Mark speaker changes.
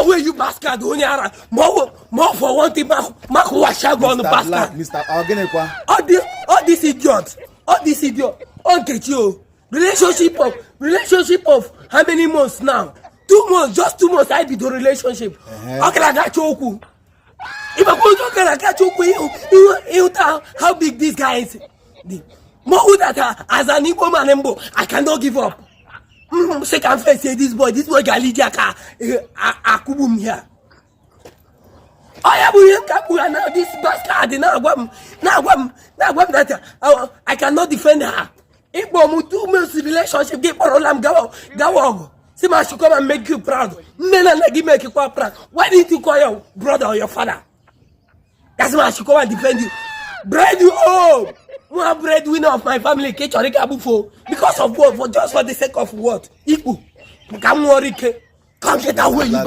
Speaker 1: away, you bastard, onye ara. Ma ọ for one thing, ma kụwacha gị ọnụ.
Speaker 2: Mr.
Speaker 1: Bastard.
Speaker 2: Black, Mr. Ọ gịnịkwa?
Speaker 1: All this idiot, all this idiot, ọ Nkechi o. Relationship of how many months now? 2 months, just 2 months I bido relationship. Ọ gara agacha okwu ịmakwa otu ọ gara agacha okwu ịhụ ịhụta how big this guy is. The more that as an Igbo man mbụ, I cannot give up. Sị ka m face this boy. This boy ga-aliji aka akụgbu m here. Ọ ya bụ ihe m ka kpugha na this bastard na-agwa m that I cannot defend her. Ịkpọ m 2 months relationship gị kpọrọla m gawa ọgụ si ma should come and make you proud. Nne na nna gị make you proud. Why didn't you call your brother or your father? That's why I should come and defend you. Bread you, oh, nwa breadwinner of my family ka ị chọrọ ịga gbufo because of what? For just for the sake of what? Ikpu ka m nwụọrọ ike. Come get away, you.
Speaker 2: Black.